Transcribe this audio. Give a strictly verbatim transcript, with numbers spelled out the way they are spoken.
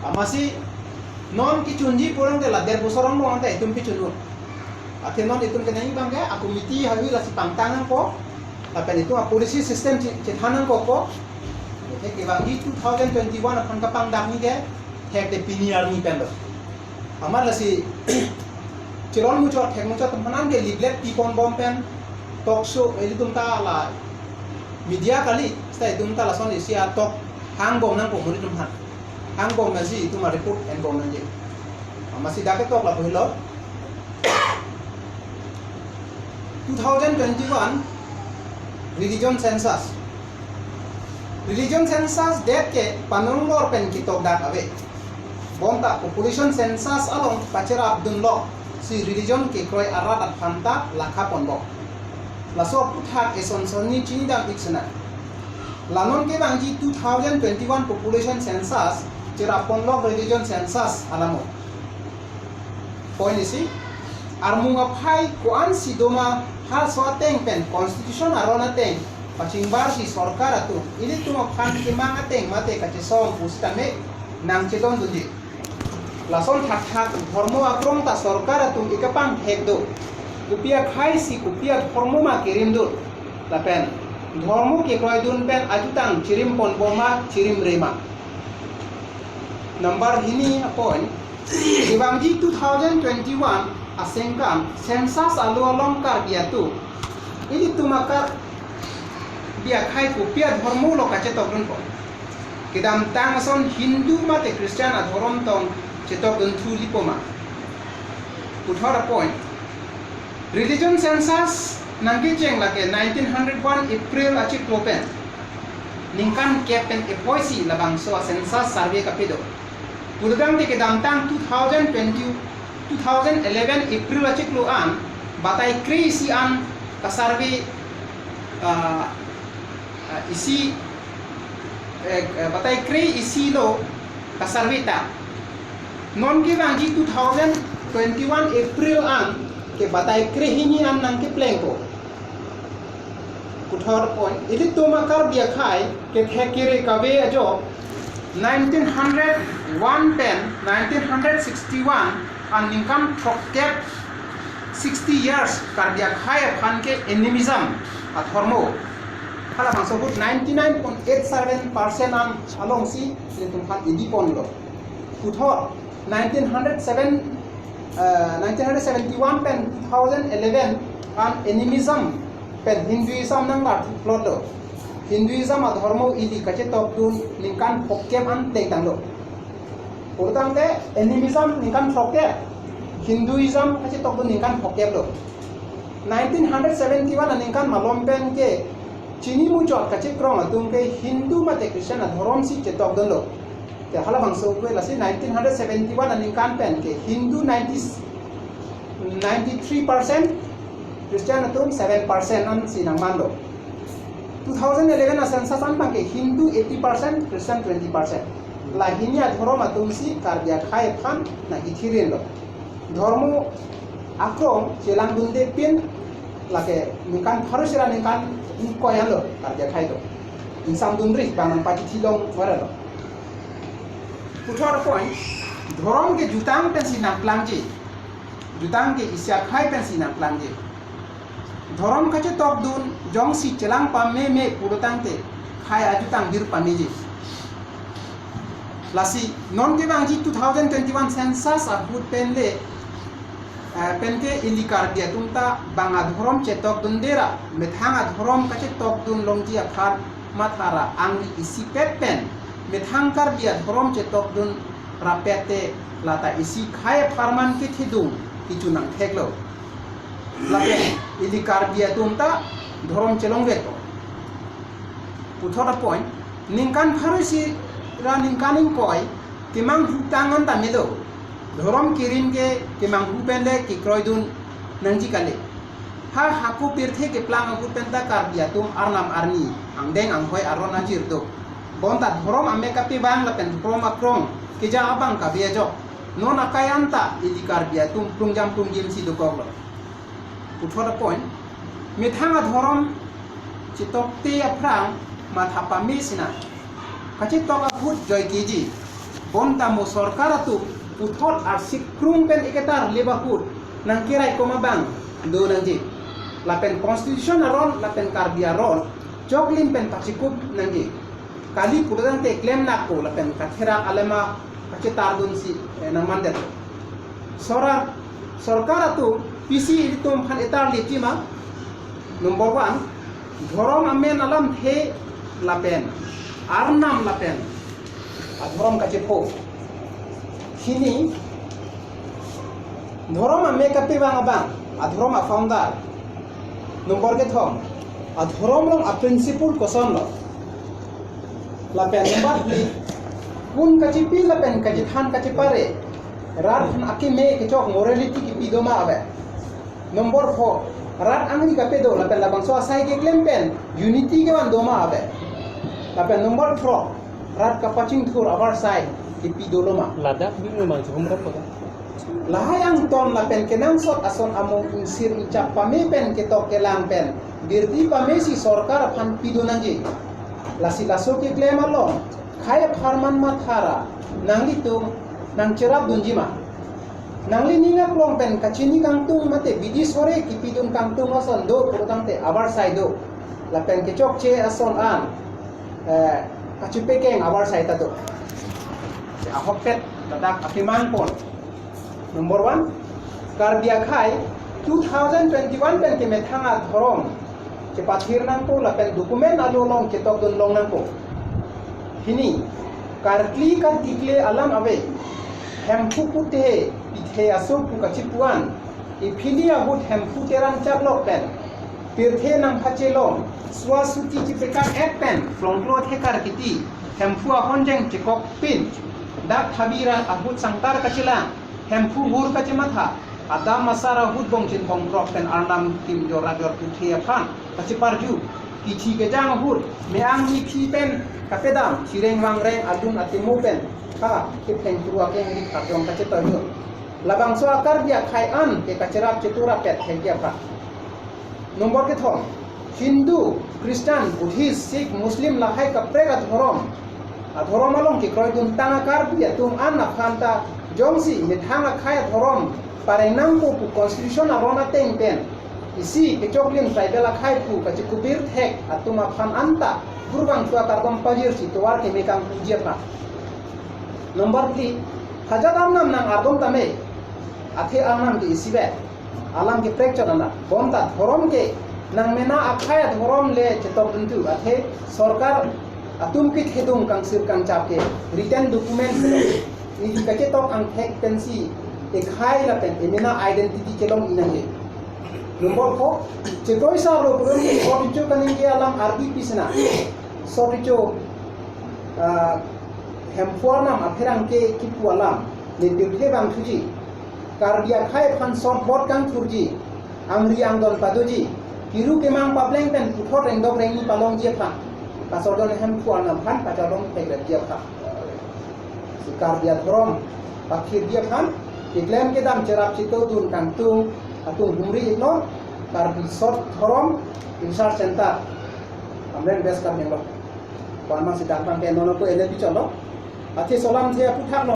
Amatsi non kechunji pulangte la der bosor angbong anta itum kechun un. Athe non itum kenangji abangke a-committee hawi lasi pangtang nangpo. Lapen itum a-policy system che-, chethan nangkokpo. Athe kevangji two thousand twenty-one aphan kapangdakji ke thekte pini arni pen lo. Amat lasi chirol muchot thek muchot atum aphan ke leaflet pipon bom pen talk show, ilitum ta la media kali, seta itum ta lason isi a-talk hangbom nangpo, monit atum aphan hangbom nangji, itum a-report enbom nangji. Amatsi dak ketok lapu helo. Two thousand twenty-one religion census. Religion census det ke panonglor pen ketok dak ave. Bonta population census along pacherapdunloksi religion kekroi arat aphan ta lakha ponbom. Laso aphuthak eson sonni chinidam ik sena. La non kevangji two thousand twenty-one population census cherap ponlok religion census alamo. Point isi, armung aphai ko-ansi doma, halaso ateng pen constitution aron ateng pachingbarsi sorkar atum ilitum aphan kemang ateng mate kachesong pusitame nangchedondunji. Lason thakthak dhormo akrong ta sorkar atum ikepang thek do. Kopi akhaisi kopi adhormo ma kerim do. Lapen dhormo kekroidun pen ajutang chirim ponbom ma chirimre ma. Number hini a-point, kevangji two thousand twenty-one asengkan census alo along Karbi atum, ilitum a-Karbi akhai kopi adhormo lo kachetokdunpo. Kedamtang ason Hindu mate Christian adhorom tong chetokdunthu lipo ma. Puthot a-point, religion census nangkecheng lake nineteen hundred one April achiklo pen ningkan kep pen ephoisi labangso a-census survey kapedo. Pulotangte kedamtang two thousand twenty, two thousand eleven April achiklo an batai kre-isi an ka-survey, ah, ah, isi, eh, eh, batai kre-isi lo ka-survey ta. Non kevangji two thousand twenty-one April an ke batai krehini an nangkeplengpo. Puthot a-point, ilitum a-Karbi akhai kethek kere kave ajok nineteen hundred one pen nineteen hundred sixty-one aningkan throkkep, sixty years Karbi akhai aphan ke animism adhormo. Halabangso ahut ninety-nine point eight seven percent an alongsi ilitum aphan idi ponlo. Puthot nineteen hundred seven, eh, nineteen hundred seventy-one pen two thousand eleven an animism pen Hinduism nanglarthuplotlo. Hinduism adhormo ili kachetokdun ningkan phokep an plengtanglo. Pulotangte animism ningkan phokep, Hinduism kachetokdun ningkan phokep lo. Nineteen hundred seventy-one aningkan malom pen ke chini muchot kachekrong atum ke Hindu mate Christian adhoromsi chetokdunlo. Te halabangso ke lasi nineteen hundred seventy-one aningkan pen ke Hindu ninety, ninety-three percent, Christian atum seven percent ansi nangmanlo. Two thousand eleven a-census an abangke Hindu eighty percent, Christian twenty percent. Lahini adhorom atumsi Karbi akhai aphan nangkithirinlo. Dhormo akrong chelangdunde pin lake ningkan pharo isi ra ningkan ingkoi anlo Karbi akhai atum. Ingsamdunri bang nangpachithi long varalo. Puthot a-point, dhorom ke jutang pensi nangplangji. Jutang ke isi akhai pensi nangplangji. Dhorom kachetokdun jongsi chelang pameme pulotangte khei ajutang bir pameji. Lasi non kevangji two thousand twenty-one census ahut pen le, eh, penke ili Karbi atum ta bang adhorom chetokdunde ra methang adhorom kachetokdun longji aphan matha ra angri isipet pen methang Karbi adhorom chetokdun rapet te lata isi khei apharman kethedung kechun nangtheklo. Lapen ili Karbi atum ta dhorom chelongvekpo. Puthot a-point, ningkan pharo isi ra ningkan ingkoi kemanghu tang an ta melo. Dhorom kirim ke kemanghu pen le kekroidun nangji kali. Ha hako pirthe keplang ahut pen ta Karbi atum arnam arni angdeng anghoi aron ajir do. Bonta dhorom amek kapebang lapen dhorom akrong keja abang kave ajok non akai anta ili Karbi atum plungjam plungjimsi dokoklo. Puthot a-point, methang adhorom chetokte aphrang matha pame sina kachetok ahut joikeji. Bonta mo sorkar atum puthot arsik krung pen eketar lebahut nangkeraikom abang do nangji. Lapen constitution aron lapen Karbi aron choklim pen pachikup nangji. Kali pudang te klem nako lapen katherak alema kachetar dunsi, eh, nangmandet. Sora sorkar atum pisi ilitum phan etar leji ma. Number one, dhorom amen alamthe lapen arnam lapen adhorom kachepho. Hini, dhorom ame kapevang abang, adhorom a-founder. Number kethom, adhorom along a-principle kosonlo. Lapen number phli, kun kachipi lapen kachithan kachipare, rat aphan akeme kechok morality kipi doma ave. Number four, rat angri kapedo lapen labangso asai keklem pen unity kevan doma ave. Lapen number throk, rat kapachingthur avarsai kipi doloma. Ladak bing memang cukup berapa kan? Lahai angton lapen kenangsot ason amo ingsir ingchap pame pen ketok kelang pen birdi pamesi sorkar aphan pido nangji. Lasi laso keklem along khei apharman mathara nanglitum nangcherap dunji ma? Nangli ning aklong pen kachini kangtung mate bidi sore kipidun kangtung ason do pulotangte avarsai do. Lapen kechokche ason an, eh, kachipekeng avarsai ta do. Ahokpet ladak akemang pon. Number one, Karbi akhei two thousand twenty-one pen kemethang adhorom chepathir nangpo lapen document alo along chetokdun long nangpo. Hini, karkli kartikle alam ave, Hemphu puthe, pithe aso pu kachipuan, iphini ahut Hemphu teran chaplok pen pirthe nangpachelong, swa suti chipekak et pen, plongklo thekar kiti, Hemphu ahonjeng chekok pin, dak thabi ra ahut sangtar kachelang, Hemphu mur kachematha, adam asar ahut bongchin bongkrok pen arnam kim jor ajor puthe aphan kacheparju, kithi kejang ahut me-ang miphi pen kapedam, chireng wangreng alun atimo pen ha kepheng puru akeng rik arjong kacheparju. Labangso a-Karbi akhei an ke kacherap chetur apet thengke aphan. Number kethom, Hindu, Christian, Buddhist, Sikh, Muslim lahai kaprek adhorom, adhorom along kekroidun tang a-Karbi atum an aphan ta jongsi methang akhei adhorom pareng nangpo pu constitution aron ateng pen isi kechoklim tribal akhei pu kachikubir thek atum aphan anta kurvangthu akardom pajirsi tovar keme kangpuji aphan. Number phli, hajat arnam nang-ardom tame, athe arnam ke isi vet. Alam ke prekchot anak. Bonta dhorom ke nangmena akhei adhorom le chetokduntu, athe sorkar atum kethedung kangsir kangchap ke written document neli kachetok angthek pensi ekhei lapen emena identity kelong inangji. Number four, chekroi sarlo puron ke sot icho kaningje alam ardi pisna. Sot icho, ah, Hemphu arnam apherangke kipu alam ne pirthe vangthuji. Karbi akhei aphan sot bot kangthurji, angri angdon padoji, kiru kemang papleng pen puthot rengdok rengni palongji aphan, kasordon Hemphu arnam aphan kachardom thekji aphan. Si Karbi adhorom pakhirji aphan keklem kedam cherap chetodun kangtung atum humri ikno, Karbi Sot Dhorom Research Center, Amreng, West Karbi Anglong. Wan ma si dangpang ke nono ko ele bicholo. Athe solam the aputhak lo.